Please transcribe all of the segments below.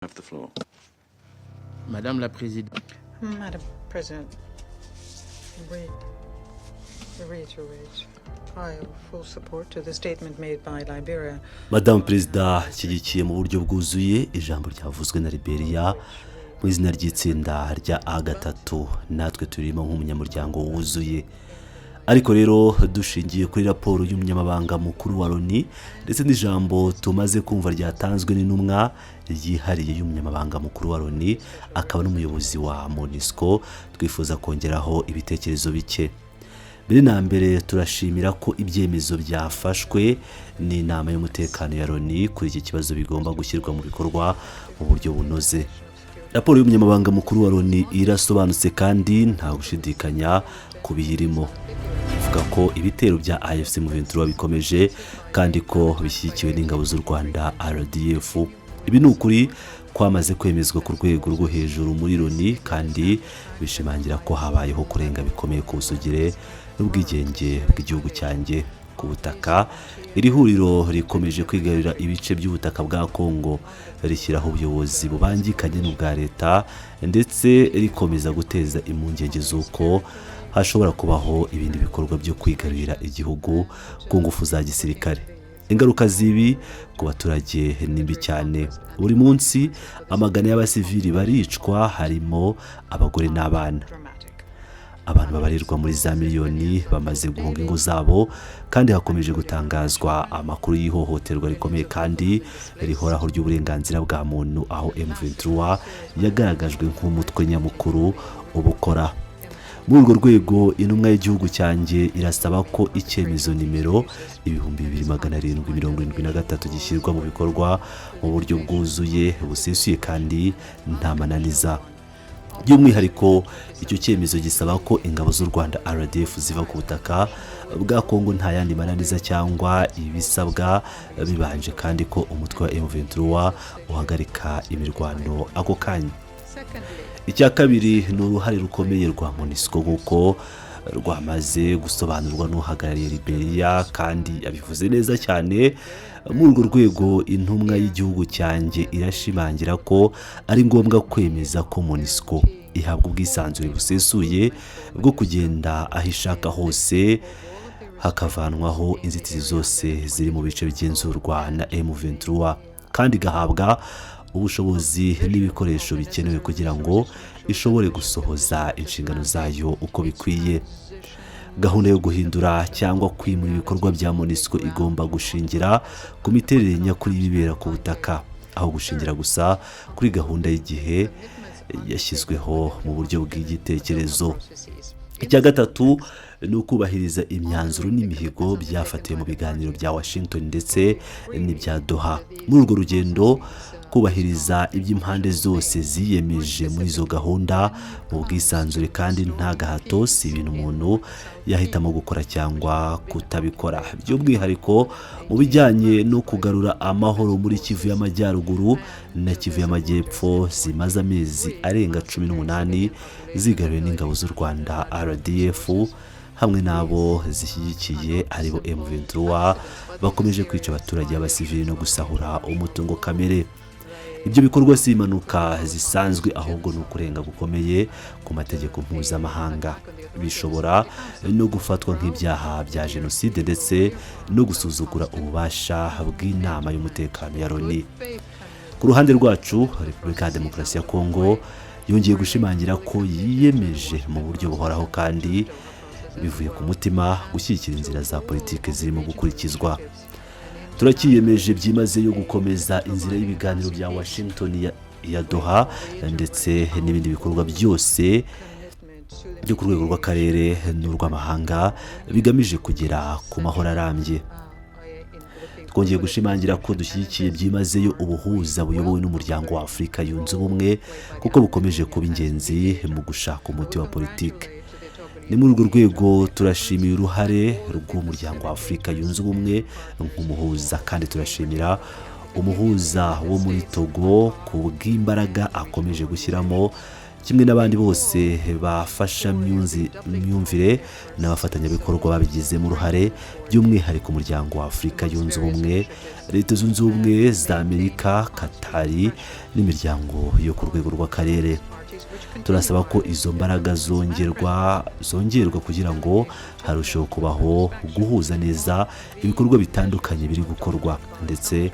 Have the floor. Madame la Présidente, Madam President, we reiterate our full support to the statement made by Liberia. Madamu Perezida, nshyigikiye mu buryo bwuzuye ijambo ryavuzwe na Liberia mu izina ry'itsinda rya A3. Natwe turimo nk'umunyamuryango wuzuye. Ariko rero, dushingiye kuri raporo y'umunyamabanga mukuru wa Loni ndetse n'ijambo tumaze kumva ryatanzwe n'intumwa yihariye y'umunyamabanga mukuru wa Loni akaba n'umuyobozi wa MONUSCO, twifuza kongeraho ibitekerezo bike. Mbere na mbere, turashimira ko ibyemezo byafashwe n'inama y'umutekano ya Loni kuri iki kibazo bigomba gushyirwa mu bikorwa mu buryo bunoze. Raporo y'umunyamabanga mukuru wa Loni irasobanutse kandi nta gushidikanya ku biyirimo. Ivuga ko ibitero bya AFC M23 bikomeje kandi ko bishyigikiwe n'ingabo z'u Rwanda, RDF. Ibi ni ukuri kwamaze kwemezwa ku rwego rwo hejuru muri Loni kandi bishimangira ko habayeho kurenga bikomeye ku busugire n'ubwigenge bw'igihugu cyanjye. Ku butaka, iri huriro rikomeje kwigarurira ibice by'ubutaka bwa Kongo, rishyiraho ubuyobozi bubangikanye n'ubwa leta, ndetse rikomeza guteza impungenge z'uko hashobora kubaho ibindi bikorwa byo kwigarurira igihugu ku ngufu za gisirikare. Ingaruka z'ibi ku baturage ni mbi cyane. Buri munsi amagana y'abasivili baricwa, harimo abagore n'abana. Dramatic. Abantu babarirwa muri za miliyoni bamaze guhunga ingo zabo, kandi hakomeje gutangazwa amakuru y'ihohoterwa rikomeye kandi rihoraho ry'uburenganzira bwa muntu, aho M23 yagaragajwe nk'umutwe nyamukuru ubukora. Muri urwo rwego, intumwa y'igihugu cyanjye irasaba ko icyemezo nimero 2773 gishyirwa mu bikorwa mu buryo bwuzuye, busesuye kandi nta mananiza. By'umwihariko, icyo cyemezo gisaba ko ingabo z'u Rwanda, RDF, ziva ku butaka bwa Kongo nta yandi mananiza cyangwa ibisabwa bibanje, kandi ko umutwe wa M23 uhagarika imirwano ako kanya. Secondly, Icya kabiri ni uruhare rukomeye rwa MONUSCO, nk'uko rwamaze gusobanurwa n'uhagarariye Liberia kandi yabivuze neza cyane. Muri urwo rwego, intumwa y'igihugu cyanjye irashimangira ko ari ngombwa kwemeza ko MONUSCO ihabwa ubwisanzure busesuye bwo kugenda aho ishaka hose, hakavanwaho inzitizi zose ziri mu bice bigenzurwa na M23, kandi igahabwa ubushobozi n'ibikoresho bikenewe kugira ngo ishobore gusohoza inshingano zayo uko bikwiye. Gahunda yo guhindura cyangwa kwimura ibikorwa bya MONUSCO igomba gushingira ku miterere nyakuri y'ibibera ku butaka, aho gushingira gusa kuri gahunda y'igihe yashyizweho mu buryo bw'igitekerezo. Icya gatatu ni ukubahiriza imyanzuro n'imihigo byafatiwe mu biganiro bya Washington ndetse n'ibya Doha. Muri urwo rugendo, kubahiriza iby'impande zose ziyemeje muri izo gahunda mu bwisanzure kandi nta gahato si ibintu umuntu yahitamo gukora cyangwa kutabikora. By'umwihariko mu bijyanye no kugarura amahoro muri Kivu y'Amajyaruguru na Kivu y'Amajyepfo, zimaze amezi arenga 18 zigaruriwe n'ingabo z'u Rwanda, RDF, hamwe n'abo zishyigikiye, aribo M23, bakomeje kwica abaturage b'abasivili no gusahura umutungo kamere. Ibyo bikorwa si impanuka zisanzwe, ahubwo ni ukurenga gukomeye ku mategeko mpuzamahanga. Bishobora no gufatwa nk'ibyaha bya jenoside ndetse no gusuzugura ububasha bw'inama y'umutekano ya Loni. Ku ruhande rwacu, Repubulika ya Demokarasi ya Kongo yongeye gushimangira ko yiyemeje mu buryo buhoraho kandi bivuye ku mutima gushyigikira inzira za politiki zirimo gukurikizwa. Turacyiyemeje byimazeyo gukomeza inzira y'ibiganiro bya Washington, ya Doha ndetse n'ibindi bikorwa byose byo ku rwego rw'akarere n'urw'amahanga bigamije kugera ku mahoro arambye. Twongeye gushimangira ko dushyigikiye byimazeyo ubuhuza buyobowe n'Umuryango wa Afurika Yunze Ubumwe, kuko bukomeje kuba ingenzi mu gushaka umuti wa politiki. Ni muri urwo rwego turashimira uruhare rw'Umuryango wa Afurika Yunze Ubumwe nk'umuhuza, kandi turashimira umuhuza wo muri Togo ku bw'imbaraga akomeje gushyiramo. Kimwe n'abandi bose bafasha myumvire n'abafatanyabikorwa babigizemo uruhare, by'umwihariko Umuryango wa Afurika Yunze Ubumwe, Leta Zunze Ubumwe za Amerika, Katari n'imiryango yo ku rwego rw'akarere. Turasaba ko izo mbaraga zongerwa kugira ngo harusheho kubaho guhuza neza ibikorwa bitandukanye biri gukorwa, ndetse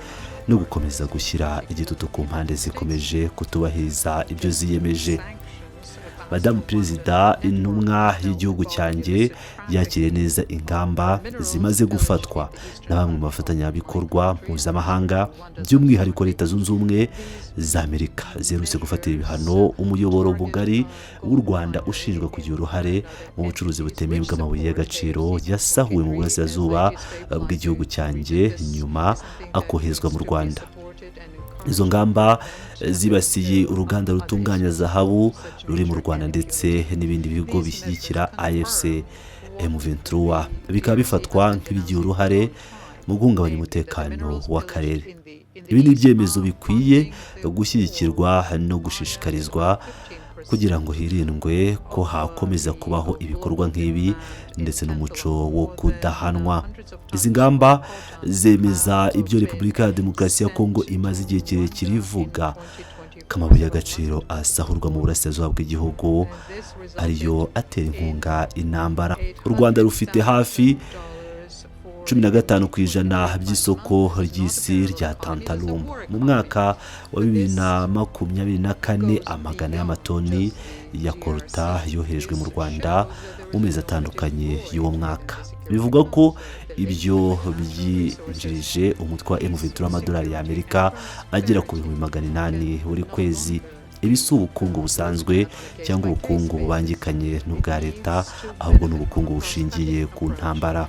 no gukomeza gushyira igitutu ku mpande zikomeje kutubahiriza ibyo ziyemeje. Madamu Perezida, intumwa y'igihugu cyanjye yakiriye neza ingamba zimaze gufatwa na bamwe mu bafatanyabikorwa mpuzamahanga, by'umwihariko Leta Zunze Ubumwe za Amerika, ziherutse gufatira ibihano umuyoboro mugari w'u Rwanda ushinjwa kugira uruhare mu bucuruzi butemewe bw'amabuye y'agaciro yasahuwe mu burasirazuba bw'igihugu cyanjye, nyuma akoherezwa mu Rwanda. Izo ngamba zibasiye uruganda rutunganya zahabu ruri mu Rwanda ndetse n'ibindi bigo bishyigikira AFC M23, bikaba bifatwa nk'ibigira uruhare mu guhungabanya umutekano w'akarere. Ibi ni ibyemezo bikwiye gushyigikirwa no gushishikarizwa kugira ngo hirindwe ko hakomeza kubaho ibikorwa nk'ibi ndetse n'umuco wo kudahanwa. Izi ngamba zemeza ibyo Repubulika ya Demokarasi ya Kongo imaze igihe kirekire ivuga, ko amabuye y'agaciro asahurwa mu burasirazuba bw'igihugu ariyo atera inkunga intambara. U Rwanda rufite hafi 15% by'isoko ry'isi rya tantalum. Mu mwaka wa 2024, amagana y'amatoni ya koruta yoherejwe mu Rwanda mu mezi atandukanye y'uwo mwaka. Bivugwa ko ibyo byinjirije umutwe wa M23 amadolari y'Amerika agera ku 800,000 buri kwezi. Ibi si ubukungu busanzwe cyangwa ubukungu bubangikanye n'ubwa leta, ahubwo ni ubukungu bushingiye ku ntambara.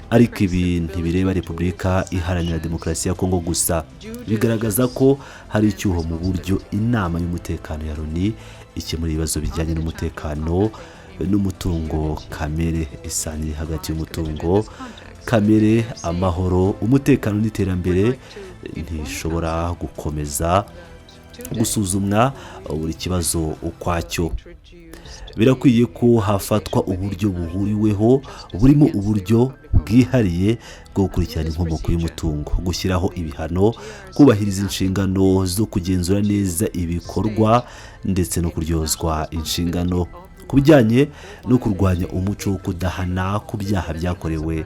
Ariko ibi ntibireba Repubulika Iharanira Demokarasi ya Kongo gusa. Bigaragaza ko hari icyuho mu buryo Inama y'Umutekano ya Loni ikemura ibibazo bijyanye n'umutekano n'umutungo kamere. Isano iri hagati y'umutungo kamere, amahoro, umutekano n'iterambere ntishobora gukomeza gusuzumwa buri kibazo ukwacyo. Birakwiye ko hafatwa uburyo buhuriweho, burimo uburyo bwihariye bwo gukurikirana inkomoko y'umutungo, gushyiraho ibihano, kubahiriza inshingano zo kugenzura neza ibikorwa ndetse no kuryozwa inshingano. Ku bijyanye no kurwanya umuco wo kudahana ku byaha byakorewe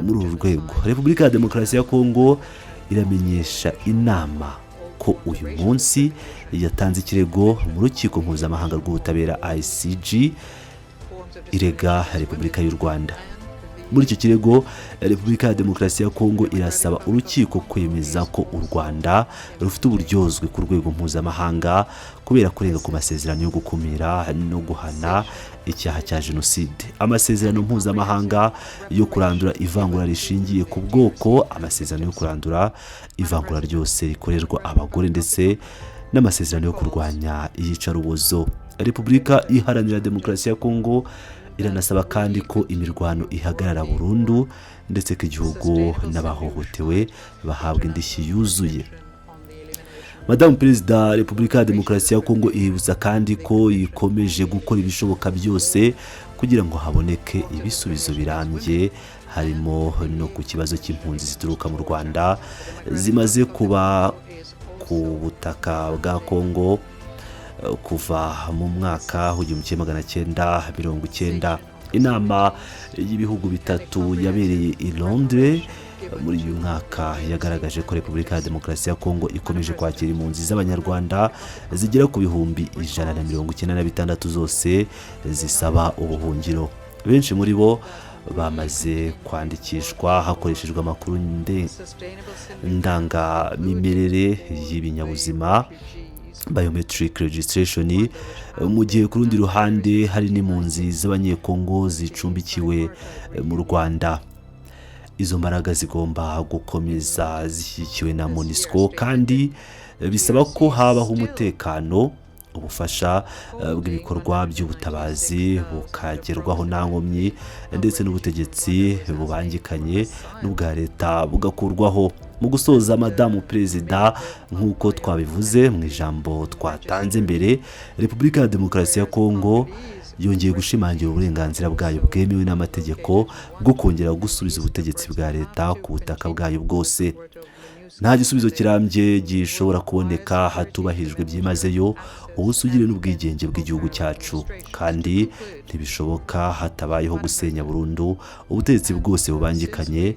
muri uru rwego, Repubulika ya Demokarasi ya Kongo iramenyesha inama ko uyu munsi yatanze ikirego mu Rukiko Mpuzamahanga rw'Ubutabera ICJ, irega Repubulika y'u Rwanda. Muri icyo kirego, Repubulika ya Demokarasi ya Kongo irasaba urukiko kwemeza ko u Rwanda rufite uburyozwe ku rwego mpuzamahanga kubera kurenga ku masezerano yo gukumira no guhana icyaha cya jenoside, amasezerano mpuzamahanga yo kurandura ivangura rishingiye ku bwoko, amasezerano yo kurandura ivangura ryose rikorerwa abagore, ndetse n'amasezerano yo kurwanya iyicarubozo. Repubulika Iharanira Demokarasi ya Kongo iranasaba kandi ko imirwano ihagarara burundu, ndetse ko igihugu n'abahohotewe bahabwa indishyi yuzuye. Madamu Perezida, Repubulika ya Demokarasi ya Kongo iributsa kandi ko ikomeje gukora ibishoboka byose kugira ngo haboneke ibisubizo birambye, harimo no ku kibazo cy'impunzi zituruka mu Rwanda zimaze kuba ku butaka bwa Kongo kuva mu mwaka w'1990. Inama y'ibihugu bitatu yabereye i Londres muri uyu mwaka yagaragaje ko Repubulika ya Demokarasi ya Kongo ikomeje kwakira impunzi z'Abanyarwanda zigera ku 196,000 zose zisaba ubuhungiro. Benshi muri bo bamaze kwandikishwa hakoreshejwe amakuru ndangamimerere y'ibinyabuzima, biometric registration, mu gihe ku rundi ruhande hari n'impunzi z'Abanyekongo zicumbikiwe mu Rwanda. Izo mbaraga zigomba gukomeza zishyigikiwe na MONUSCO, kandi bisaba ko habaho umutekano, ubufasha bw'ibikorwa by'ubutabazi bukagerwaho nta nkomyi, ndetse n'ubutegetsi bubangikanye n'ubwa leta bugakurwaho. Mu gusoza, Madamu Perezida, nk'uko twabivuze mu ijambo twatanze mbere, Repubulika ya Demokarasi ya Kongo yongeye gushimangira uburenganzira bwayo bwemewe n'amategeko bwo kongera gusubiza ubutegetsi bwa leta ku butaka bwayo bwose. Nta gisubizo kirambye gishobora kuboneka hatubahirijwe byimazeyo ubusugire n'ubwigenge bw'igihugu cyacu, kandi ntibishoboka hatabayeho gusenya burundu ubutegetsi bwose bubangikanye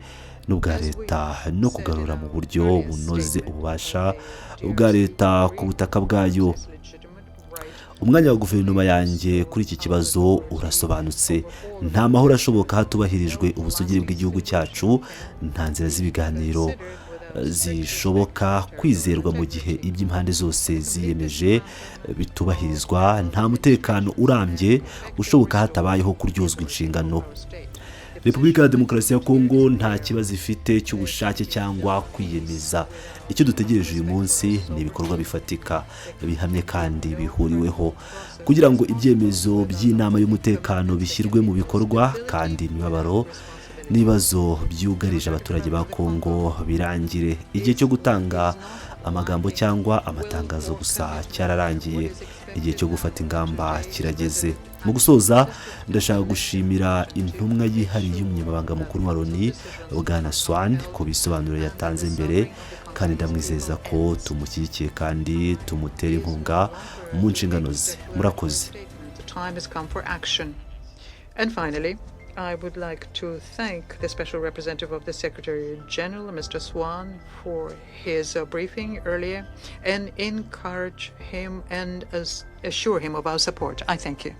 n'ubwa leta no kugarura mu buryo bunoze ububasha bwa leta ku butaka bwayo. Umwanya wa guverinoma yanjye kuri iki kibazo urasobanutse: nta mahoro ashoboka hatubahirijwe ubusugire bw'igihugu cyacu, nta nzira z'ibiganiro zishoboka kwizerwa mu gihe iby'impande zose ziyemeje bitubahirizwa, nta mutekano urambye ushoboka hatabayeho kuryozwa inshingano. Repubulika ya Demokarasi ya Kongo nta kibazo ifite cy'ubushake cyangwa kwiyemeza. Icyo dutegereje uyu munsi ni ibikorwa bifatika, bihamye kandi bihuriweho kugira ngo ibyemezo by'inama y'umutekano bishyirwe mu bikorwa kandi imibabaro n'ibibazo byugarije abaturage ba Kongo birangire. Igihe cyo gutanga amagambo cyangwa amatangazo gusa cyararangiye, igihe cyo gufata ingamba kirageze. Mu gusoza, ndashaka gushimira intumwa yihariye y'Umunyamabanga Mukuru wa Loni, Bwana Swan, ku bisobanuro yatanze mbere, kandi ndamwizeza ko tumushyigikiye kandi tumutera inkunga mu nshingano ze. Murakoze. The time has come for action. And finally, I would like to thank the Special Representative of the Secretary General, Mr. Swan, for his briefing earlier and encourage him and assure him of our support. I thank you.